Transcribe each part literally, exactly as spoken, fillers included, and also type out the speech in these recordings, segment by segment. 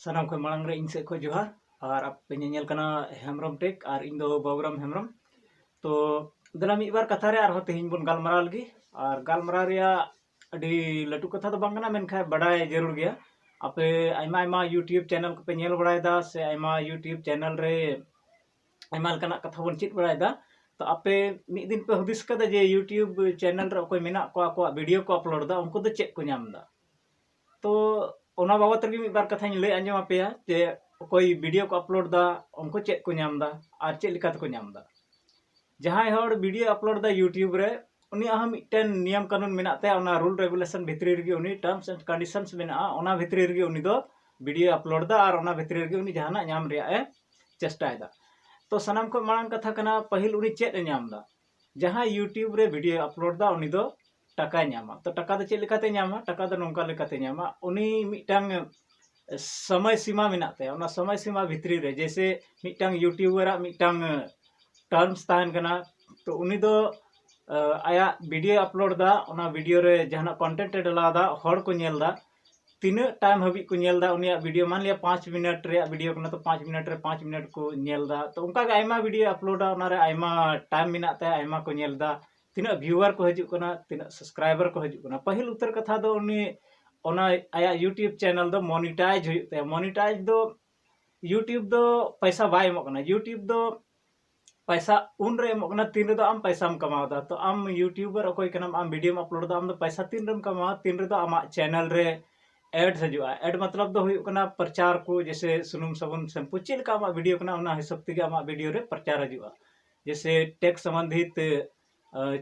ᱥᱟᱱᱟᱢ ᱠᱷᱚᱱ ᱢᱟᱲᱟᱝ ᱨᱮ ᱤᱧ ᱥᱮᱫ ᱠᱷᱚᱱ ᱡᱚᱦᱟᱨ᱾ ᱟᱨ ᱟᱯᱮ ᱧᱮᱧᱮᱞ ᱠᱟᱱᱟ ᱦᱮᱢᱵᱨᱚᱢ ᱴᱮᱠ, ᱟᱨ ᱤᱧ ᱫᱚ ᱵᱟᱵᱩᱨᱟᱢ ᱦᱮᱢᱵᱨᱚᱢ᱾ ᱛᱚ ᱫᱮᱞᱟ ᱢᱤᱫ ᱵᱟᱨ ᱠᱟᱛᱷᱟ ᱨᱮ ᱟᱨᱦᱚᱸ ᱛᱮᱦᱮᱧ ᱵᱚᱱ ᱜᱟᱞᱢᱟᱨᱟᱣ ᱞᱮᱜᱮ᱾ ᱟᱨ ᱜᱟᱞᱢᱟᱨᱟᱣ ᱨᱮᱭᱟᱜ ᱟᱹᱰᱤ ᱞᱟᱹᱴᱩ ᱠᱟᱛᱷᱟ ᱫᱚ ᱵᱟᱝ ᱠᱟᱱᱟ, ᱢᱮᱱᱠᱷᱟᱱ ᱵᱟᱰᱟᱭ ᱡᱟᱹᱨᱩᱲ ᱜᱮᱭᱟ᱾ ᱟᱯᱮ ᱟᱭᱢᱟ ᱟᱭᱢᱟ YouTube ᱪᱮᱱᱮᱞ ᱠᱚᱯᱮ ᱧᱮᱞ ᱵᱟᱲᱟᱭᱮᱫᱟ, ᱥᱮ ᱟᱭᱢᱟ YouTube ᱪᱮᱱᱮᱞ ᱨᱮ ᱟᱭᱢᱟ ᱞᱮᱠᱟᱱᱟᱜ ᱠᱟᱛᱷᱟ ᱵᱚᱱ ᱪᱮᱫ ᱵᱟᱲᱟᱭᱮᱫᱟ᱾ ᱛᱚ ᱟᱯᱮ ᱢᱤᱫ ᱫᱤᱱ ᱯᱮ ᱦᱩᱫᱤᱥ ᱠᱟᱫᱟ ᱡᱮ YouTube ᱪᱮᱱᱮᱞ ᱨᱮ ᱚᱠᱚᱭ ᱢᱮᱱᱟᱜ ᱠᱚᱣᱟ, ᱟᱠᱚᱣᱟᱜ ᱵᱷᱤᱰᱤᱭᱳ ᱠᱚ ᱟᱯᱞᱳᱰ ᱮᱫᱟ, ᱩᱱᱠᱩ ᱫᱚ ᱪᱮᱫ ᱠᱚ ᱧᱟᱢ ᱮᱫᱟ? ᱛᱚ ᱚᱱᱟ ᱵᱟᱵᱚᱛ ᱨᱮᱜᱮ ᱢᱤᱫ ᱵᱟᱨ ᱠᱟᱛᱷᱟᱧ ᱞᱟᱹᱭ ᱟᱸᱡᱚᱢ ᱟᱯᱮᱭᱟ ᱡᱮ ᱚᱠᱚᱭ ᱵᱷᱤᱰᱤᱭᱳ ᱠᱚ ᱟᱯᱞᱳᱰ ᱮᱫᱟ, ᱩᱱᱠᱩ ᱪᱮᱫ ᱠᱚ ᱧᱟᱢ ᱮᱫᱟ ᱟᱨ ᱪᱮᱫ ᱞᱮᱠᱟ ᱛᱮᱠᱚ ᱧᱟᱢ ᱮᱫᱟ᱾ ᱡᱟᱦᱟᱸᱭ ᱦᱚᱲ ᱵᱷᱤᱰᱤᱭᱳ ᱟᱯᱞᱳᱰ ᱮᱫᱟ YouTube ᱨᱮ, ᱩᱱᱤᱭᱟᱜ ᱦᱚᱸ ᱢᱤᱫᱴᱮᱱ ᱱᱤᱭᱚᱢ ᱠᱟᱹᱱᱩᱱ ᱢᱮᱱᱟᱜ ᱛᱟᱭᱟ, ᱚᱱᱟ ᱨᱩᱞ ᱨᱮᱜᱩᱞᱮᱥᱚᱱ ᱵᱷᱤᱛᱨᱤ ᱨᱮᱜᱮ, ᱩᱱᱤ ᱴᱟᱨᱢᱥ ᱮᱱᱰ ᱠᱚᱱᱰᱤᱥᱚᱱᱥ ᱢᱮᱱᱟᱜᱼᱟ, ᱚᱱᱟ ᱵᱷᱤᱛᱨᱤ ᱨᱮᱜᱮ ᱩᱱᱤ ᱫᱚ ᱵᱷᱤᱰᱤᱭᱳ ᱟᱯᱞᱳᱰ ᱮᱫᱟ ᱟᱨ ᱚᱱᱟ ᱵᱷᱤᱛᱨᱤ ᱨᱮᱜᱮ ᱩᱱᱤ ᱡᱟᱦᱟᱱᱟᱜ ᱧᱟᱢ ᱨᱮᱭᱟᱜ ᱮ ᱪᱮᱥᱴᱟᱭᱮᱫᱟ᱾ ᱛᱚ ᱥᱟᱱᱟᱢ ᱠᱷᱚᱱ ᱢᱟᱲᱟᱝ ᱠᱟᱛᱷᱟ ᱠᱟᱱᱟ, ᱯᱟᱹᱦᱤᱞ ᱩᱱᱤ ᱪᱮᱫ ᱮ ᱧᱟᱢ ᱮᱫᱟ? ᱡᱟᱦᱟᱸᱭ YouTube ᱨᱮ ᱵᱷᱤᱰᱤᱭᱳ ᱟᱯᱞᱳᱰ ᱮᱫᱟ, ᱩᱱᱤ ᱫᱚ ᱴᱟᱠᱟᱭ ᱧᱟᱢᱟ᱾ ᱛᱚ ᱴᱟᱠᱟ ᱫᱚ ᱪᱮᱫ ᱞᱮᱠᱟᱛᱮ ᱧᱟᱢᱟ? ᱴᱟᱠᱟ ᱫᱚ ᱱᱚᱝᱠᱟ ᱞᱮᱠᱟᱛᱮ ᱧᱟᱢᱟ, ᱩᱱᱤ ᱢᱤᱫᱴᱟᱝ ᱥᱚᱢᱚᱭ ᱥᱤᱢᱟ ᱢᱮᱱᱟᱜ ᱛᱟᱭᱟ᱾ ᱚᱱᱟ ᱥᱚᱢᱚᱭ ᱥᱤᱢᱟ ᱵᱷᱤᱛᱨᱤ ᱨᱮ, ᱡᱮᱭᱥᱮ ᱢᱤᱫᱴᱟᱝ YouTuberᱟᱜ ᱢᱤᱫᱴᱟᱝ ᱴᱟᱨᱢᱥ ᱛᱟᱦᱮᱱ ᱠᱟᱱᱟ, ᱛᱚ ᱩᱱᱤ ᱫᱚ ᱟᱭᱟᱜ ᱵᱷᱤᱰᱤᱭᱳ ᱟᱯᱞᱳᱰ ᱮᱫᱟ, ᱚᱱᱟ ᱵᱷᱤᱰᱤᱭᱳ ᱨᱮ ᱡᱟᱦᱟᱱᱟᱜ ᱠᱚᱱᱴᱮᱱᱴ ᱮ ᱰᱟᱞᱟᱣ ᱮᱫᱟ, ᱦᱚᱲ ᱠᱚ ᱧᱮᱞ ᱮᱫᱟ, ᱛᱤᱱᱟᱹᱜ ᱴᱟᱭᱤᱢ ᱦᱟᱹᱵᱤᱡ ᱠᱚ ᱧᱮᱞ ᱮᱫᱟ ᱩᱱᱤᱭᱟᱜ ᱵᱷᱤᱰᱤᱭᱳ᱾ ᱢᱟᱱ ᱞᱤᱭᱟ ᱯᱟᱸᱪ ᱢᱤᱱᱤᱴ ᱨᱮᱭᱟᱜ ᱵᱷᱤᱰᱤᱭᱳ ᱠᱟᱱᱟ, ᱛᱚ ᱯᱟᱸᱪ ᱢᱤᱱᱤᱴ ᱨᱮ ᱯᱟᱸᱪ ᱢᱤᱱᱤᱴ ᱠᱚ ᱧᱮᱞ ᱮᱫᱟ᱾ ᱛᱚ ᱚᱱᱠᱟᱜᱮ ᱟᱭᱢᱟ ᱵᱷᱤᱰᱤᱭᱳ ᱟᱯᱞᱳᱰᱟ, ᱚᱱᱟᱨᱮ ᱟᱭᱢᱟ ᱴᱟᱭᱤᱢ ᱢᱮᱱᱟᱜ ᱛᱟᱭᱟ, ᱟᱭᱢᱟ ᱠᱚ ᱧᱮᱞ ᱮᱫᱟ, ᱛᱤᱱᱟᱹᱜ ᱵᱷᱤᱭᱩᱣᱟᱨ ᱠᱚ ᱦᱤᱡᱩᱜ ᱠᱟᱱᱟ, ᱛᱤᱱᱟᱹᱜ ᱥᱟᱵᱥᱠᱨᱟᱭᱵᱟᱨ ᱠᱚ ᱦᱤᱡᱩᱜ ᱠᱟᱱᱟ᱾ ᱯᱟᱹᱦᱤᱞ ᱩᱛᱟᱹᱨ ᱠᱟᱛᱷᱟ ᱫᱚ ᱩᱱᱤ ᱚᱱᱟ ᱟᱭᱟᱜ YouTube ᱪᱮᱱᱮᱞ ᱫᱚ ᱢᱚᱱᱤᱴᱟᱭᱤᱡᱽ ᱦᱩᱭᱩᱜ ᱛᱟᱭᱟ᱾ ᱢᱚᱱᱤᱴᱟᱭᱤᱡᱽ ᱫᱚ YouTube ᱫᱚ ᱯᱚᱭᱥᱟ ᱵᱟᱭ ᱮᱢᱚᱜ ᱠᱟᱱᱟ᱾ YouTube ᱫᱚ ᱯᱚᱭᱥᱟ ᱩᱱᱨᱮ ᱮᱢᱚᱜ ᱠᱟᱱᱟ ᱛᱤᱱ ᱨᱮᱫᱚ ᱟᱢ ᱯᱚᱭᱥᱟᱢ ᱠᱟᱢᱟᱣ ᱮᱫᱟ᱾ ᱛᱚ ᱟᱢ YouTuber ᱚᱠᱚᱭ ᱠᱟᱱᱟᱢ, ᱟᱢ ᱵᱷᱤᱰᱤᱭᱳᱢ ᱟᱯᱞᱳᱰ ᱮᱫᱟ, ᱟᱢ ᱫᱚ ᱯᱚᱭᱥᱟ ᱛᱤᱱ ᱨᱮᱢ ᱠᱟᱢᱟᱣᱟ? ᱛᱤᱱ ᱨᱮᱫᱚ ᱟᱢᱟᱜ ᱪᱮᱱᱮᱞ ᱨᱮ ᱮᱰ ᱦᱤᱡᱩᱜᱼᱟ᱾ ᱮᱰ ᱢᱚᱛᱞᱚᱵ ᱫᱚ ᱦᱩᱭᱩᱜ ᱠᱟᱱᱟ ᱯᱨᱚᱪᱟᱨ ᱠᱚ, ᱡᱮᱭᱥᱮ ᱥᱩᱱᱩᱢ ᱥᱟᱵᱚᱱ ᱥᱮᱢᱯᱩ, ᱪᱮᱫ ᱞᱮᱠᱟ ᱟᱢᱟᱜ ᱵᱷᱤᱰᱤᱭᱳ ᱠᱟᱱᱟ, ᱚᱱᱟ ᱦᱤᱥᱟᱹᱵ ᱛᱮᱜᱮ ᱟᱢᱟᱜ ᱵᱷᱤᱰᱤᱭᱳ ᱨᱮ ᱯᱨᱚᱪᱟᱨ ᱦᱤᱡᱩᱜᱼᱟ᱾ ᱡᱮᱭᱥᱮ ᱴᱮᱠ ᱥᱚᱢᱵᱚᱱᱫᱷᱤᱛ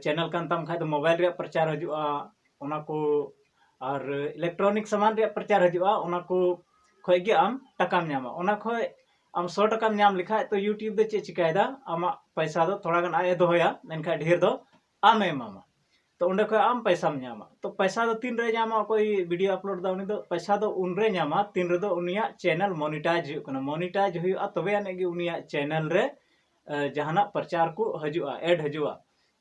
ᱪᱮᱱᱮᱞ ᱠᱟᱱ ᱛᱟᱢ ᱠᱷᱟᱡ ᱫᱚ ᱢᱳᱵᱟᱭᱤᱞ ᱨᱮᱭᱟᱜ ᱯᱨᱚᱪᱟᱨ ᱦᱤᱡᱩᱜᱼᱟ, ᱚᱱᱟ ᱠᱚ, ᱟᱨ ᱤᱞᱮᱠᱴᱨᱚᱱᱤᱠ ᱥᱟᱢᱟᱱ ᱨᱮᱭᱟᱜ ᱯᱨᱚᱪᱟᱨ ᱦᱤᱡᱩᱜᱼᱟ, ᱚᱱᱟ ᱠᱚ ᱠᱷᱚᱡ ᱜᱮ ᱟᱢ ᱴᱟᱠᱟᱢ ᱧᱟᱢᱟ᱾ ᱚᱱᱟ ᱠᱷᱚᱡ ᱟᱢ ᱥᱚ ᱴᱟᱠᱟᱢ ᱧᱟᱢ ᱞᱮᱠᱷᱟᱡ, ᱛᱚ YouTube ᱫᱚ ᱪᱮᱫ ᱪᱤᱠᱟᱭᱮᱫᱟ, ᱟᱢᱟᱜ ᱯᱚᱭᱥᱟ ᱫᱚ ᱛᱷᱚᱲᱟ ᱜᱟᱱ ᱟᱡ ᱮ ᱫᱚᱦᱚᱭᱟ, ᱢᱮᱱᱠᱷᱟᱱ ᱰᱷᱮᱨ ᱫᱚ ᱟᱢᱮ ᱮᱢᱟᱢᱟ᱾ ᱛᱚ ᱚᱸᱰᱮ ᱠᱷᱚᱡ ᱟᱢ ᱯᱚᱭᱥᱟᱢ ᱧᱟᱢᱟ᱾ ᱛᱚ ᱯᱚᱭᱥᱟ ᱫᱚ ᱛᱤᱱ ᱨᱮ ᱧᱟᱢᱟ? ᱚᱠᱚᱭ ᱵᱷᱤᱰᱤᱭᱳ ᱟᱯᱞᱳᱰ ᱮᱫᱟ, ᱩᱱᱤ ᱫᱚ ᱯᱚᱭᱥᱟ ᱫᱚ ᱩᱱ ᱨᱮ ᱧᱟᱢᱟ ᱛᱤᱱ ᱨᱮᱫᱚ ᱩᱱᱤᱭᱟᱜ ᱪᱮᱱᱮᱞ ᱢᱚᱱᱤᱴᱟᱭᱤᱡᱽ ᱦᱩᱭᱩᱜ ᱠᱟᱱᱟ᱾ ᱢᱚᱱᱤᱴᱟᱭᱤᱡᱽ ᱦᱩᱭᱩᱜᱼᱟ, ᱛᱚᱵᱮ ᱟᱹᱱᱤᱡ ᱜᱮ ᱩᱱᱤᱭᱟᱜ ᱪᱮᱱᱮᱞ ᱨᱮ ᱮ, ᱡᱟᱦᱟᱱᱟᱜ ᱯᱨᱚᱪᱟᱨ ᱠᱚ ᱦᱤᱡᱩᱜᱼᱟ, ᱮᱰ ᱦᱤᱡᱩᱜᱼᱟ᱾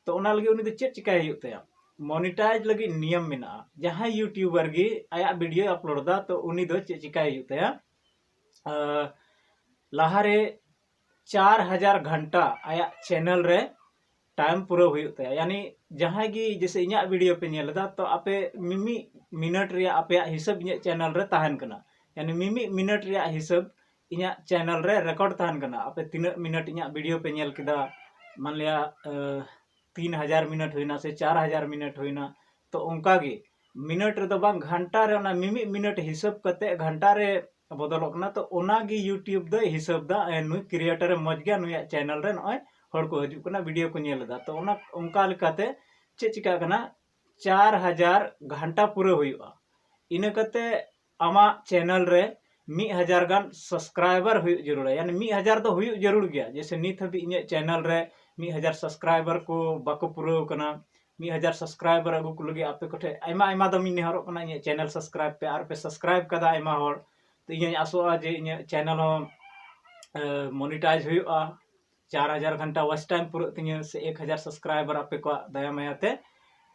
ᱛᱚ ᱚᱱᱟ ᱞᱟᱹᱜᱤᱫ ᱩᱱᱤ ᱫᱚ ᱪᱮᱫ ᱪᱤᱠᱟᱭ ᱦᱩᱭᱩᱜ ᱛᱟᱭᱟ? ᱢᱚᱱᱤᱴᱟᱭᱤᱡᱽ ᱞᱟᱹᱜᱤᱫ ᱱᱤᱭᱚᱢ ᱢᱮᱱᱟᱜᱼᱟ᱾ ᱡᱟᱦᱟᱸᱭ YouTuber ᱜᱮ ᱟᱭᱟᱜ ᱵᱷᱤᱰᱤᱭᱳᱭ ᱟᱯᱞᱳᱰ ᱮᱫᱟ, ᱛᱚ ᱩᱱᱤ ᱫᱚ ᱪᱮᱫ ᱪᱤᱠᱟᱭ ᱦᱩᱭᱩᱜ ᱛᱟᱭᱟ? ᱞᱟᱦᱟᱨᱮ ᱪᱟᱨ ᱦᱟᱡᱟᱨ ᱜᱷᱟᱱᱴᱟ ᱟᱭᱟᱜ ᱪᱮᱱᱮᱞ ᱨᱮ ᱴᱟᱭᱤᱢ ᱯᱩᱨᱟᱹᱣ ᱦᱩᱭᱩᱜ ᱛᱟᱭᱟ᱾ ᱭᱟᱱᱤ ᱡᱟᱦᱟᱸᱭ ᱜᱮ ᱡᱮᱥᱮ ᱤᱧᱟᱹᱜ ᱵᱷᱤᱰᱤᱭᱳ ᱯᱮ ᱧᱮᱞ ᱮᱫᱟ, ᱛᱚ ᱟᱯᱮ ᱢᱤᱢᱤᱫ ᱢᱤᱱᱤᱴ ᱨᱮᱭᱟᱜ ᱟᱯᱮᱭᱟᱜ ᱦᱤᱥᱟᱹᱵ ᱤᱧᱟᱹᱜ ᱪᱮᱱᱮᱞ ᱨᱮ ᱛᱟᱦᱮᱱ ᱠᱟᱱᱟ᱾ ᱭᱟᱱᱤ ᱢᱤᱢᱤᱫ ᱢᱤᱱᱤᱴ ᱨᱮᱭᱟᱜ ᱦᱤᱥᱟᱹᱵ ᱤᱧᱟᱹᱜ ᱪᱮᱱᱮᱞ ᱨᱮ ᱨᱮᱠᱚᱨᱰ ᱛᱟᱦᱮᱱ ᱠᱟᱱᱟ᱾ ᱟᱯᱮ ᱛᱤᱱᱟᱹᱜ ᱢᱤᱱᱤᱴ ᱤᱧᱟᱹᱜ ᱵᱷᱤᱰᱤᱭᱳ ᱯᱮ ᱧᱮᱞ ᱠᱮᱫᱟ, ᱢᱟᱱᱞᱤᱭᱟ ᱛᱤᱱ ᱦᱟᱡᱟᱨ ᱢᱤᱱᱤᱴ ᱦᱩᱭᱱᱟ ᱥᱮ ᱪᱟᱨ ᱦᱟᱡᱟᱨ ᱢᱤᱱᱤᱴ ᱦᱩᱭᱱᱟ, ᱛᱚ ᱚᱱᱠᱟ ᱜᱮ ᱢᱤᱱᱤᱴ ᱨᱮᱫᱚ ᱵᱟᱝ, ᱜᱷᱟᱱᱴᱟ ᱨᱮ, ᱚᱱᱟ ᱢᱤᱢᱤᱫ ᱢᱤᱱᱤᱴ ᱦᱤᱥᱟᱹᱵ ᱠᱟᱛᱮ ᱜᱷᱟᱱᱴᱟ ᱨᱮ ᱵᱚᱫᱚᱞᱚᱜ ᱠᱟᱱᱟ᱾ ᱛᱚ ᱚᱱᱟᱜᱮ YouTube ᱫᱚᱭ ᱦᱤᱥᱟᱹᱵ ᱫᱟ, ᱮ, ᱱᱩᱭ ᱠᱨᱤᱭᱮᱴᱟᱨᱮ ᱢᱚᱡᱽ ᱜᱮᱭᱟ, ᱱᱩᱭᱟᱜ ᱪᱮᱱᱮᱞ ᱨᱮ ᱱᱚᱜᱼᱚᱭ ᱦᱚᱲ ᱠᱚ ᱦᱤᱡᱩᱜ ᱠᱟᱱᱟ, ᱵᱷᱤᱰᱤᱭᱳ ᱠᱚ ᱧᱮᱞ ᱮᱫᱟ᱾ ᱛᱚ ᱚᱱᱟ ᱚᱱᱠᱟ ᱞᱮᱠᱟᱛᱮ ᱪᱮᱫ ᱪᱤᱠᱟᱹᱜ ᱠᱟᱱᱟ, ᱪᱟᱨ ᱦᱟᱡᱟᱨ ᱜᱷᱟᱱᱴᱟ ᱯᱩᱨᱟᱹ ᱦᱩᱭᱩᱜᱼᱟ᱾ ᱤᱱᱟᱹ ᱠᱟᱛᱮ ᱟᱢᱟᱜ ᱪᱮᱱᱮᱞ ᱨᱮ ᱢᱤᱫ ᱦᱟᱡᱟᱨ ᱜᱟᱱ ᱥᱟᱵᱥᱠᱨᱟᱭᱵᱟᱨ ᱦᱩᱭᱩᱜ ᱡᱟᱹᱨᱩᱲᱟ᱾ ᱭᱟᱱᱤ ᱢᱤᱫ ᱦᱟᱡᱟᱨ ᱫᱚ ᱦᱩᱭᱩᱜ ᱡᱟᱹᱨᱩᱲ ᱜᱮᱭᱟ᱾ ᱡᱮᱭᱥᱮ ᱱᱤᱛ ᱦᱟᱹᱵᱤᱡ ᱤᱧᱟᱹᱜ ᱪᱮᱱᱮᱞ ᱨᱮ ᱢᱤᱫ ᱦᱟᱡᱟᱨ ᱥᱟᱵᱥᱠᱨᱟᱭᱵᱟᱨ ᱠᱚ ᱵᱟᱠᱚ ᱯᱩᱨᱟᱹᱣ ᱠᱟᱱᱟ᱾ ᱢᱤᱫ ᱦᱟᱡᱟᱨ ᱥᱟᱵᱥᱠᱨᱟᱭᱵᱟᱨ ᱟᱹᱜᱩ ᱠᱚ ᱞᱟᱹᱜᱤᱫ ᱟᱯᱮ ᱠᱚᱴᱷᱮᱱ ᱟᱭᱢᱟ ᱟᱭᱢᱟ ᱫᱚᱢᱤᱧ ᱱᱮᱦᱚᱨᱚᱜ ᱠᱟᱱᱟ, ᱤᱧᱟᱹᱜ ᱪᱮᱱᱮᱞ ᱥᱟᱵᱥᱠᱨᱟᱭᱤᱵ ᱯᱮ, ᱟᱨ ᱯᱮ ᱥᱟᱵᱥᱠᱨᱟᱭᱤᱵ ᱠᱟᱫᱟ ᱟᱭᱢᱟ ᱦᱚᱲ᱾ ᱛᱚ ᱤᱧᱤᱧ ᱟᱥᱚᱜᱼᱟ ᱡᱮ ᱤᱧᱟᱹᱜ ᱪᱮᱱᱮᱞ ᱦᱚᱸ ᱢᱚᱱᱤᱴᱟᱭᱤᱡᱽ ᱦᱩᱭᱩᱜᱼᱟ, ᱪᱟᱨ ᱦᱟᱡᱟᱨ ᱜᱷᱟᱱᱴᱟ ᱣᱟᱪ ᱴᱟᱭᱤᱢ ᱯᱩᱨᱟᱹᱜ ᱛᱤᱧᱟᱹ, ᱥᱮ ᱮᱠ ᱦᱟᱡᱟᱨ ᱥᱟᱵᱥᱠᱨᱟᱭᱵᱟᱨ ᱟᱯᱮ ᱠᱚᱣᱟᱜ ᱫᱟᱭᱟ ᱢᱟᱭᱟ ᱛᱮ,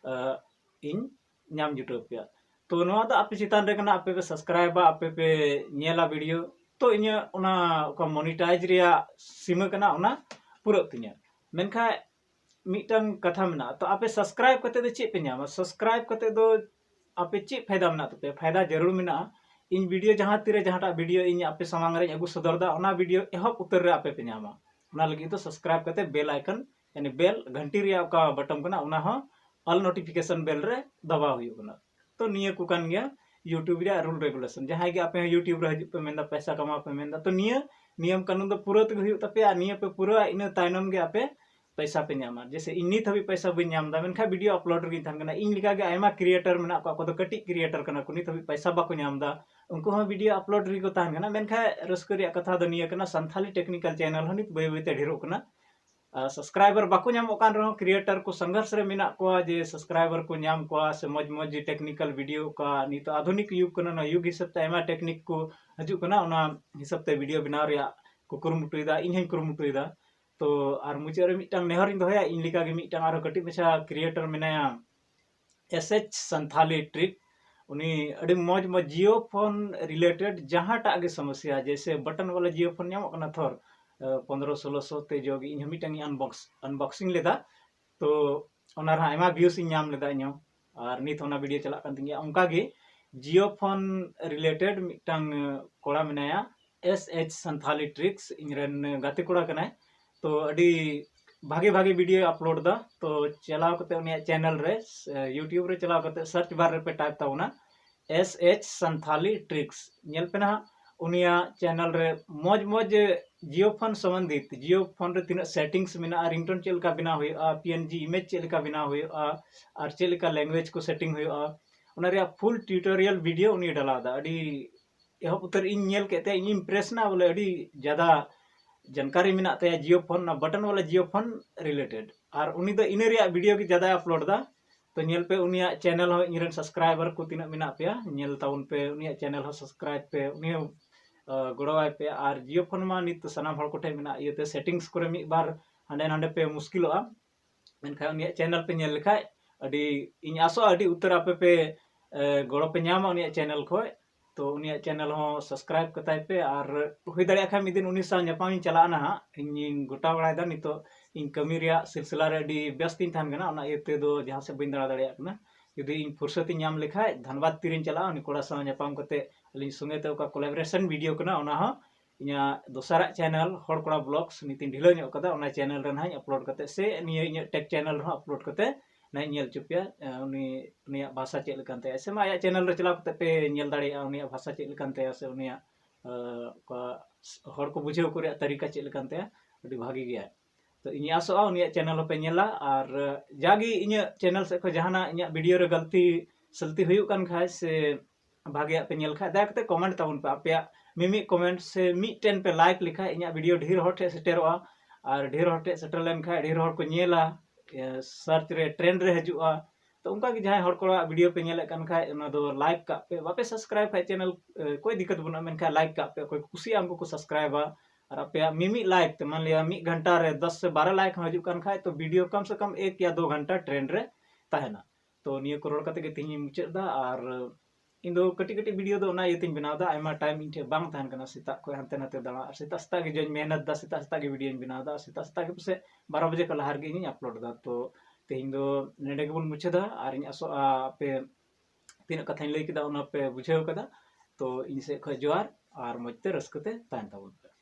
ᱟᱸ, ᱤᱧ ᱧᱟᱢ ᱡᱩᱴᱟᱹᱣ ᱯᱮᱭᱟ᱾ ᱛᱚ ᱱᱚᱣᱟ ᱫᱚ ᱟᱯᱮ ᱪᱮᱛᱟᱱ ᱨᱮ ᱠᱟᱱᱟ, ᱟᱯᱮ ᱯᱮ ᱥᱟᱵᱥᱠᱨᱟᱭᱤᱵᱟ, ᱟᱯᱮ ᱯᱮ ᱧᱮᱞᱟ ᱵᱷᱤᱰᱤᱭᱳ, ᱛᱚ ᱤᱧᱟᱹᱜ ᱚᱱᱟ ᱚᱠᱟ ᱢᱚᱱᱤᱴᱟᱭᱤᱡᱽ ᱨᱮᱭᱟᱜ ᱥᱤᱢᱟᱹ ᱠᱟᱱᱟ, ᱚᱱᱟ ᱯᱩᱨᱟᱹᱜ ᱛᱤᱧᱟᱹ᱾ ᱢᱮᱱᱠᱷᱟᱱ ᱢᱤᱫᱴᱟᱝ ᱠᱟᱛᱷᱟ ᱢᱮᱱᱟᱜᱼᱟ, ᱛᱚ ᱟᱯᱮ ᱥᱟᱵᱥᱠᱨᱟᱭᱤᱵ ᱠᱟᱛᱮ ᱫᱚ ᱪᱮᱫ ᱯᱮ ᱧᱟᱢᱟ? ᱥᱟᱵᱥᱠᱨᱟᱭᱤᱵ ᱠᱟᱛᱮ ᱫᱚ ᱟᱯᱮ ᱪᱮᱫ ᱯᱷᱟᱭᱫᱟ ᱢᱮᱱᱟᱜ ᱛᱟᱯᱮᱭᱟ? ᱯᱷᱟᱭᱫᱟ ᱡᱟᱹᱨᱩᱲ ᱢᱮᱱᱟᱜᱼᱟ᱾ ᱤᱧ ᱵᱷᱤᱰᱤᱭᱳ ᱡᱟᱦᱟᱸ ᱛᱤᱨᱮ ᱡᱟᱦᱟᱸᱴᱟᱜ ᱵᱷᱤᱰᱤᱭᱳ ᱤᱧ ᱟᱯᱮ ᱥᱟᱢᱟᱝ ᱨᱮᱧ ᱟᱹᱜᱩ ᱥᱚᱫᱚᱨ ᱮᱫᱟ, ᱚᱱᱟ ᱵᱷᱤᱰᱤᱭᱳ ᱮᱦᱚᱵ ᱩᱛᱟᱹᱨ ᱨᱮ ᱟᱯᱮ ᱯᱮ ᱧᱟᱢᱟ᱾ ᱚᱱᱟ ᱞᱟᱹᱜᱤᱫ ᱫᱚ ᱥᱟᱵᱥᱠᱨᱟᱭᱤᱵ ᱠᱟᱛᱮ ᱵᱮᱞ ᱟᱭᱠᱚᱱ, ᱭᱟᱱᱤ ᱵᱮᱞ ᱜᱷᱟᱱᱴᱤ ᱨᱮᱭᱟᱜ ᱚᱠᱟ ᱵᱟᱴᱚᱱ ᱠᱟᱱᱟ, ᱚᱱᱟ ᱦᱚᱸ ᱚᱞ ᱱᱳᱴᱤᱯᱷᱤᱠᱮᱥᱚᱱ ᱵᱮᱞ ᱨᱮ ᱫᱟᱵᱟᱣ ᱦᱩᱭᱩᱜ ᱠᱟᱱᱟ᱾ ᱛᱚ ᱱᱤᱭᱟᱹ ᱠᱚ ᱠᱟᱱ ᱜᱮᱭᱟ YouTube ᱨᱮᱭᱟᱜ ᱨᱩᱞ ᱨᱮᱜᱩᱞᱮᱥᱚᱱ᱾ ᱡᱟᱦᱟᱸᱭ ᱜᱮ ᱟᱯᱮ ᱦᱚᱸ YouTube ᱨᱮ ᱦᱤᱡᱩᱜ ᱯᱮ ᱢᱮᱱᱫᱟ, ᱯᱚᱭᱥᱟ ᱠᱟᱢᱟᱣ ᱯᱮ ᱢᱮᱱᱫᱟ, ᱛᱚ ᱱᱤᱭᱟᱹ ᱱᱤᱭᱚᱢ ᱠᱟᱹᱱᱩᱱ ᱫᱚ ᱯᱩᱨᱟᱹ ᱛᱮᱜᱮ ᱦᱩᱭᱩᱜ ᱛᱟᱯᱮᱭᱟ᱾ ᱟᱨ ᱱᱤᱭᱟᱹ ᱯᱮ ᱯᱩᱨᱟᱹᱣᱟ, ᱤᱱᱟᱹ ᱛᱟᱭᱱᱚᱢ ᱜᱮ ᱟᱯᱮ ᱯᱚᱭᱥᱟ ᱯᱮ ᱧᱟᱢᱟ᱾ ᱡᱮᱭᱥᱮ ᱤᱧ ᱱᱤᱛ ᱦᱟᱹᱵᱤᱡ ᱯᱚᱭᱥᱟ ᱵᱟᱹᱧ ᱧᱟᱢ ᱮᱫᱟ, ᱢᱮᱱᱠᱷᱟᱱ ᱵᱷᱤᱰᱤᱭᱳ ᱟᱯᱞᱳᱰ ᱨᱮᱜᱮᱧ ᱛᱟᱦᱮᱱ ᱠᱟᱱᱟ᱾ ᱤᱧ ᱞᱮᱠᱟᱜᱮ ᱟᱭᱢᱟ ᱠᱨᱤᱭᱮᱴᱟᱨ ᱢᱮᱱᱟᱜ ᱠᱚᱣᱟ, ᱚᱠᱚᱭ ᱫᱚ ᱠᱟᱹᱴᱤᱡ ᱠᱨᱤᱭᱮᱴᱟᱨ ᱠᱟᱱᱟ ᱠᱚ, ᱱᱤᱛ ᱦᱟᱹᱵᱤᱡ ᱯᱚᱭᱥᱟ ᱵᱟᱠᱚ ᱧᱟᱢ ᱮᱫᱟ, ᱩᱱᱠᱩ ᱦᱚᱸ ᱵᱷᱤᱰᱤᱭᱳ ᱟᱯᱞᱳᱰ ᱨᱮᱜᱮ ᱠᱚ ᱛᱟᱦᱮᱱ ᱠᱟᱱᱟ᱾ ᱢᱮᱱᱠᱷᱟᱱ ᱨᱟᱹᱥᱠᱟᱹ ᱨᱮᱭᱟᱜ ᱠᱟᱛᱷᱟ ᱫᱚ ᱱᱤᱭᱟᱹ ᱠᱟᱱᱟ, ᱥᱟᱱᱛᱷᱟᱞᱤ ᱴᱮᱠᱱᱤᱠᱟᱞ ᱪᱮᱱᱮᱞ ᱦᱚᱸ ᱱᱤᱛ ᱵᱟᱹᱭ ᱵᱟᱹᱭᱛᱮ ᱰᱷᱮᱨᱚᱜ ᱠᱟᱱᱟ᱾ ᱟᱨ ᱥᱟᱵᱥᱠᱨᱟᱭᱵᱟᱨ ᱵᱟᱠᱚ ᱧᱟᱢᱚᱜ ᱠᱟᱱ ᱨᱮᱦᱚᱸ, ᱠᱨᱤᱭᱮᱴᱟᱨ ᱠᱚ ᱥᱚᱝᱜᱷᱚᱨᱥ ᱨᱮ ᱢᱮᱱᱟᱜ ᱠᱚᱣᱟ ᱡᱮ ᱥᱟᱵᱥᱠᱨᱟᱭᱵᱟᱨ ᱠᱚ ᱧᱟᱢ ᱠᱚᱣᱟ ᱥᱮ ᱢᱚᱡᱽ ᱢᱚᱡᱽ ᱡᱮ ᱴᱮᱠᱱᱤᱠᱟᱞ ᱵᱷᱤᱰᱤᱭᱳ, ᱚᱠᱟ ᱱᱤᱛᱚᱜ ᱟᱫᱷᱩᱱᱤᱠ ᱭᱩᱜᱽ ᱠᱟᱱᱟ, ᱚᱱᱟ ᱭᱩᱜᱽ ᱦᱤᱥᱟᱹᱵ ᱛᱮ ᱟᱭᱢᱟ ᱴᱮᱠᱱᱤᱠ ᱠᱚ ᱦᱤᱡᱩᱜ ᱠᱟᱱᱟ, ᱚᱱᱟ ᱦᱤᱥᱟᱹᱵ ᱛᱮ ᱵᱷᱤᱰᱤᱭᱳ ᱵᱮᱱᱟᱣ ᱨᱮᱭᱟᱜ ᱠᱚ ᱠᱩᱨᱩᱢᱩᱴᱩᱭᱮᱫᱟ, ᱤᱧ ᱦᱚᱧ ᱠᱩᱨᱩᱢᱩᱴᱩᱭᱮᱫᱟ᱾ ᱛᱚ ᱟᱨ ᱢᱩᱪᱟᱹᱫ ᱨᱮ ᱢᱤᱫᱴᱟᱝ ᱱᱮᱦᱚᱨᱤᱧ ᱫᱚᱦᱚᱭᱟ, ᱤᱧ ᱞᱮᱠᱟᱜᱮ ᱢᱤᱫᱴᱟᱝ ᱟᱨᱦᱚᱸ ᱠᱟᱹᱴᱤᱡ ᱢᱟᱪᱷᱟ ᱠᱨᱤᱭᱮᱴᱟᱨ ᱢᱮᱱᱟᱭᱟ, ᱮᱥ ᱮᱪ ᱥᱟᱱᱛᱷᱟᱞᱤ ᱴᱨᱤᱠ, ᱩᱱᱤ ᱟᱹᱰᱤ ᱢᱚᱡᱽ ᱢᱚᱡᱽ Jio phone related ᱡᱟᱦᱟᱸᱴᱟᱜ ᱜᱮ ᱥᱚᱢᱚᱥᱭᱟ, ᱡᱮᱭᱥᱮ button ᱣᱟᱞᱟ Jio phone ᱧᱟᱢᱚᱜ ᱠᱟᱱᱟ ᱛᱷᱚᱨ, ᱯᱚᱱᱫᱽᱨᱚᱥᱚ ᱥᱳᱞᱳᱥᱚ ᱛᱮ ᱡᱚᱜᱮ ᱤᱧ ᱦᱚᱸ ᱢᱤᱫᱴᱟᱝ ᱤᱧ unbox unboxing ᱞᱮᱫᱟ᱾ ᱛᱚ ᱚᱱᱟ ᱨᱮᱦᱚᱸ ᱟᱭᱢᱟ views ᱤᱧ ᱧᱟᱢ ᱞᱮᱫᱟ ᱤᱧ ᱦᱚᱸ, ᱟᱨ ᱱᱤᱛ ᱦᱚᱸ ᱚᱱᱟ video ᱪᱟᱞᱟᱜ ᱠᱟᱱ ᱛᱤᱧ ᱜᱮᱭᱟ᱾ ᱚᱱᱠᱟ ᱜᱮ Jio phone related ᱢᱤᱫᱴᱟᱝ ᱠᱚᱲᱟ ᱢᱮᱱᱟᱭᱟ, S H Santhali Tricks, ᱤᱧ ᱨᱮᱱ ᱜᱟᱛᱮ ᱠᱚᱲᱟ ᱠᱟᱱᱟᱭ᱾ ᱛᱚ ᱟᱹᱰᱤ ᱵᱷᱟᱜᱮ ᱵᱷᱟᱜᱮ video upload ᱫᱟ᱾ ᱛᱚ ᱪᱟᱞᱟᱣ ᱠᱟᱛᱮ ᱩᱱᱤᱭᱟᱜ channel ᱨᱮ, YouTube ᱨᱮ ᱪᱟᱞᱟᱣ ᱠᱟᱛᱮ search bar ᱨᱮᱯᱮ type ᱛᱟᱵᱚᱱᱟ S H Santhali Tricks, ᱧᱮᱞ ᱯᱮ ᱱᱟᱦᱟᱜ ᱩᱱᱤᱭᱟᱜ channel ᱨᱮ ᱢᱚᱡᱽ ᱢᱚᱡᱽ Jio phone ᱥᱚᱢᱵᱚᱱᱫᱷᱤᱛ, Jio phone ᱨᱮ ᱛᱤᱱᱟᱹᱜ settings ᱢᱮᱱᱟᱜᱼᱟ, ringtone ᱪᱮᱫ ᱞᱮᱠᱟ ᱵᱮᱱᱟᱣ ᱦᱩᱭᱩᱜᱼᱟ, P N G image ᱪᱮᱫ ᱞᱮᱠᱟ ᱵᱮᱱᱟᱣ ᱦᱩᱭᱩᱜᱼᱟ, ᱟᱨ ᱪᱮᱫ ᱞᱮᱠᱟ language ᱠᱚ setting ᱦᱩᱭᱩᱜᱼᱟ, ᱚᱱᱟ ᱨᱮᱭᱟᱜ full tutorial video ᱩᱱᱤ ᱰᱟᱞᱟᱣ ᱫᱟ᱾ ᱟᱹᱰᱤ ᱮᱦᱚᱵ ᱩᱛᱟᱹᱨ ᱤᱧ ᱧᱮᱞ ᱠᱮᱫ ᱛᱮ ᱤᱧ impress ᱮᱱᱟ, ᱵᱚᱞᱮ ᱟᱹᱰᱤ ᱡᱟᱫᱟ ᱡᱟᱱᱠᱟᱨᱤ ᱢᱮᱱᱟᱜ ᱛᱟᱭᱟ Jio phone, ᱚᱱᱟ button ᱣᱟᱞᱟ Jio phone related᱾ ᱟᱨ ᱩᱱᱤ ᱫᱚ ᱤᱱᱟᱹ ᱨᱮᱭᱟᱜ video ᱜᱮ ᱡᱟᱫᱟᱭ upload ᱫᱟ᱾ ᱛᱚ ᱧᱮᱞ ᱯᱮ ᱩᱱᱤᱭᱟᱜ channel ᱦᱚᱸ, ᱤᱧ ᱨᱮᱱ subscriber ᱠᱚ ᱛᱤᱱᱟᱹᱜ ᱢᱮᱱᱟᱜ ᱯᱮᱭᱟ, ᱧᱮᱞ ᱛᱟᱵᱚᱱ ᱯᱮ, ᱩᱱᱤᱭᱟᱜ channel ᱦᱚᱸ subscribe ᱯᱮ, ᱩᱱᱤ ᱦᱚᱸ ᱜᱚᱲᱚᱣᱟᱭ ᱯᱮ᱾ ᱟᱨ Jio phone ᱢᱟ ᱱᱤᱛ ᱫᱚ ᱥᱟᱱᱟᱢ ᱦᱚᱲ ᱠᱚᱴᱷᱮᱱ ᱢᱮᱱᱟᱜ ᱤᱭᱟᱹᱛᱮ settings ᱠᱚᱨᱮ ᱢᱤᱫ ᱵᱟᱨ ᱦᱟᱸᱰᱮ ᱱᱟᱸᱰᱮ ᱯᱮ ᱢᱩᱥᱠᱤᱞᱚᱜᱼᱟ᱾ ᱢᱮᱱᱠᱷᱟᱱ ᱩᱱᱤᱭᱟᱜ channel ᱯᱮ ᱧᱮᱞ ᱞᱮᱠᱷᱟᱡ ᱟᱹᱰᱤ, ᱤᱧ ᱟᱥᱚᱜᱼᱟ ᱟᱹᱰᱤ ᱩᱛᱟᱹᱨ ᱟᱯᱮ ᱯᱮ ᱜᱚᱲᱚ ᱯᱮ ᱧᱟᱢᱟ ᱩᱱᱤᱭᱟᱜ channel ᱠᱷᱚᱡ᱾ ᱛᱚ ᱩᱱᱤᱭᱟᱜ channel ᱦᱚᱸ subscribe ᱠᱟᱛᱟᱭ ᱯᱮ, ᱟᱨ ᱦᱩᱭ ᱫᱟᱲᱮᱭᱟᱜ ᱠᱷᱟᱱ ᱢᱤᱫ ᱫᱤᱱ ᱩᱱᱤ ᱥᱟᱶ ᱧᱟᱯᱟᱢ ᱤᱧ ᱪᱟᱞᱟᱜᱼᱟ ᱱᱟᱦᱟᱜ᱾ ᱤᱧᱤᱧ ᱜᱚᱴᱟ ᱵᱟᱲᱟᱭᱮᱫᱟ, ᱱᱤᱛᱚᱜ ᱤᱧ ᱠᱟᱹᱢᱤ ᱨᱮᱭᱟᱜ ᱥᱤᱞᱥᱤᱞᱟ ᱨᱮ ᱟᱹᱰᱤ ᱵᱮᱥᱛᱤᱧ ᱛᱟᱦᱮᱱ ᱠᱟᱱᱟ, ᱚᱱᱟ ᱤᱭᱟᱹᱛᱮ ᱫᱚ ᱡᱟᱦᱟᱸ ᱥᱮᱫ ᱵᱟᱹᱧ ᱫᱟᱬᱟ ᱫᱟᱲᱮᱭᱟᱜ ᱠᱟᱱᱟ᱾ ᱡᱩᱫᱤ ᱤᱧ ᱯᱷᱩᱨᱥᱚᱛ ᱤᱧ ᱧᱟᱢ ᱞᱮᱠᱷᱟᱡ ᱫᱷᱟᱱᱵᱟᱫᱽ ᱛᱤᱨᱤᱧ ᱪᱟᱞᱟᱜᱼᱟ, ᱩᱱᱤ ᱠᱚᱲᱟ ᱥᱟᱶ ᱧᱟᱯᱟᱢ ᱠᱟᱛᱮ ᱟᱹᱞᱤᱧ ᱥᱚᱸᱜᱮ ᱛᱮ ᱚᱠᱟ collaboration video ᱠᱟᱱᱟ ᱚᱱᱟ ᱦᱚᱸ ᱤᱧᱟᱹᱜ ᱫᱚᱥᱟᱨᱟᱜ channel ᱦᱚᱲ ᱠᱚᱲᱟ vlogs ᱱᱤᱛᱤᱧ ᱰᱷᱤᱞᱟᱹᱣ ᱧᱚᱜ ᱠᱟᱫᱟ, ᱚᱱᱟ channel ᱨᱮ ᱱᱟᱦᱟᱜ ᱤᱧ upload ᱠᱟᱛᱮ ᱥᱮ ᱱᱤᱭᱟᱹ ᱤᱧᱟᱹᱜ tech channel ᱨᱮᱦᱚᱸ upload ᱠᱟᱛᱮ ᱱᱟᱦᱟᱜ ᱤᱧ ᱧᱮᱞ ᱦᱚᱪᱚ ᱯᱮᱭᱟ᱾ ᱩᱱᱤ, ᱩᱱᱤᱭᱟᱜ ᱵᱷᱟᱥᱟ ᱪᱮᱫ ᱞᱮᱠᱟᱱ ᱛᱟᱭᱟ, ᱥᱮ ᱢᱟ ᱟᱭᱟᱜ channel ᱨᱮ ᱪᱟᱞᱟᱣ ᱠᱟᱛᱮ ᱯᱮ ᱧᱮᱞ ᱫᱟᱲᱮᱭᱟᱜᱼᱟ ᱩᱱᱤᱭᱟᱜ ᱵᱷᱟᱥᱟ ᱪᱮᱫ ᱞᱮᱠᱟᱱ ᱛᱟᱭᱟ, ᱥᱮ ᱩᱱᱤᱭᱟᱜ ᱚᱠᱟ ᱦᱚᱲ ᱠᱚ ᱵᱩᱡᱷᱟᱹᱣ ᱠᱚ ᱨᱮᱭᱟᱜ ᱛᱟᱹᱨᱤᱠᱟ ᱪᱮᱫ ᱞᱮᱠᱟᱱ ᱛᱟᱭᱟ, ᱟᱹᱰᱤ ᱵᱷᱟᱜᱮ ᱜᱮᱭᱟ᱾ ᱛᱚ ᱤᱧ ᱟᱥᱚᱜᱼᱟ ᱩᱱᱤᱭᱟᱜ channel ᱦᱚᱸᱯᱮ ᱧᱮᱞᱟ, ᱟᱨ ᱡᱟᱜᱮ ᱤᱧᱟᱹᱜ channel ᱥᱮᱫ ᱠᱷᱚᱱ ᱡᱟᱦᱟᱱᱟᱜ ᱤᱧᱟᱹᱜ video ᱨᱮ ᱜᱟᱹᱞᱛᱤ ᱥᱟᱹᱞᱛᱤ ᱦᱩᱭᱩᱜ ᱠᱟᱱ ᱠᱷᱟᱡ ᱥᱮ ᱵᱷᱟᱜᱮᱭᱟᱜ ᱯᱮ ᱧᱮᱞ ᱠᱷᱟᱡ, ᱫᱟᱭᱟ ᱠᱟᱛᱮ comment ᱛᱟᱵᱚᱱ ᱯᱮ᱾ ᱟᱯᱮᱭᱟᱜ ᱢᱤᱢᱤᱫ comment ᱥᱮ ᱢᱤᱫᱴᱮᱱ ᱯᱮ like ᱞᱮᱠᱷᱟᱡ ᱤᱧᱟᱹᱜ video ᱰᱷᱮᱨ ᱦᱚᱲ ᱴᱷᱮᱱ ᱥᱮᱴᱮᱨᱚᱜᱼᱟ, ᱟᱨ ᱰᱷᱮᱨ ᱦᱚᱲ ᱴᱷᱮᱱ ᱥᱮᱴᱮᱨ ᱞᱮᱱᱠᱷᱟᱡ ᱰᱷᱮᱨ ᱦᱚᱲ ᱠᱚ ᱧᱮᱞᱟ, search ᱨᱮ, trend ᱨᱮ ᱦᱤᱡᱩᱜᱼᱟ᱾ ᱛᱚ ᱚᱱᱠᱟ ᱜᱮ ᱡᱟᱦᱟᱸᱭ ᱦᱚᱲ ᱠᱚᱲᱟᱣᱟᱜ video ᱯᱮ ᱧᱮᱞᱮᱫ ᱠᱟᱱ ᱠᱷᱟᱡ ᱚᱱᱟ ᱫᱚ like ᱠᱟᱜ ᱯᱮ, ᱵᱟᱯᱮ subscribe ᱠᱷᱟᱡ channel ᱠᱳᱭ ᱫᱤᱠᱠᱟᱛ ᱵᱟᱹᱱᱩᱜᱼᱟ, ᱢᱮᱱᱠᱷᱟᱱ like ᱠᱟᱜ ᱯᱮ, ᱚᱠᱚᱭ ᱠᱚ ᱠᱩᱥᱤᱭᱟᱜᱼᱟ ᱩᱱᱠᱩ ᱠᱚ subscribeᱟ᱾ ᱟᱨ ᱟᱯᱮᱭᱟᱜ ᱢᱤᱢᱤᱫ like ᱛᱮ ᱢᱟᱱ ᱞᱤᱭᱟ ᱢᱤᱫ ᱜᱷᱚᱱᱴᱟ ᱨᱮ ᱫᱚᱥ ᱥᱮ ᱵᱟᱨᱚ like ᱦᱚᱸ ᱦᱤᱡᱩᱜ ᱠᱟᱱ ᱠᱷᱟᱡ ᱛᱚ video ᱠᱚᱢ ᱥᱮ ᱠᱚᱢ ᱮᱠ ᱭᱟ ᱫᱳ ᱜᱷᱚᱱᱴᱟ trend ᱨᱮ ᱛᱟᱦᱮᱱᱟ᱾ ᱛᱚ ᱱᱤᱭᱟᱹ ᱠᱚ ᱨᱚᱲ ᱠᱟᱛᱮ ᱜᱮ ᱛᱮᱦᱮᱧ ᱤᱧ ᱢᱩᱪᱟᱹᱫ ᱮᱫᱟ᱾ ᱟᱨ ᱤᱧ ᱫᱚ ᱠᱟᱹᱴᱤᱡ ᱠᱟᱹᱴᱤᱡ ᱵᱷᱤᱰᱤᱭᱳ ᱫᱚ ᱚᱱᱟ ᱤᱭᱟᱹᱛᱮᱧ ᱵᱮᱱᱟᱣ ᱮᱫᱟ, ᱟᱭᱢᱟ ᱴᱟᱭᱤᱢ ᱤᱧ ᱴᱷᱮᱱ ᱵᱟᱝ ᱛᱟᱦᱮᱱ ᱠᱟᱱᱟ ᱥᱮᱛᱟᱜ ᱠᱷᱚᱱ ᱦᱟᱱᱛᱮ ᱱᱟᱛᱮ ᱫᱟᱬᱟ, ᱟᱨ ᱥᱮᱛᱟᱜ ᱥᱮᱛᱟᱜ ᱜᱮ ᱡᱟᱧ ᱢᱮᱦᱱᱚᱛ ᱮᱫᱟ, ᱥᱮᱛᱟᱜ ᱥᱮᱛᱟᱜ ᱜᱮ ᱵᱷᱤᱰᱤᱭᱳᱧ ᱵᱮᱱᱟᱣ ᱮᱫᱟ, ᱟᱨ ᱥᱮᱛᱟᱜ ᱥᱮᱛᱟᱜ ᱜᱮ ᱯᱟᱥᱮᱡ ᱵᱟᱨᱚ ᱵᱟᱡᱮ ᱠᱷᱚᱱ ᱞᱟᱦᱟ ᱨᱮᱜᱮ ᱤᱧᱤᱧ ᱟᱯᱞᱳᱰ ᱮᱫᱟ᱾ ᱛᱚ ᱛᱮᱦᱮᱧ ᱫᱚ ᱱᱚᱰᱮ ᱜᱮᱵᱚᱱ ᱢᱩᱪᱟᱹᱫᱟ, ᱟᱨ ᱤᱧ ᱟᱥᱚᱜᱼᱟ ᱟᱯᱮ ᱛᱤᱱᱟᱹᱜ ᱠᱟᱛᱷᱟᱧ ᱞᱟᱹᱭ ᱠᱮᱫᱟ ᱚᱱᱟ ᱯᱮ ᱵᱩᱡᱷᱟᱹᱣ ᱠᱟᱫᱟ᱾ ᱛᱚ ᱤᱧ ᱥᱮᱫ ᱠᱷᱚᱱ ᱡᱚᱦᱟᱨ, ᱟᱨ ᱢᱚᱡᱽ ᱛᱮ ᱨᱟᱹᱥᱠᱟᱹ ᱛᱮ ᱛᱟᱦᱮᱱ ᱛᱟᱵᱚᱱ ᱯᱮ᱾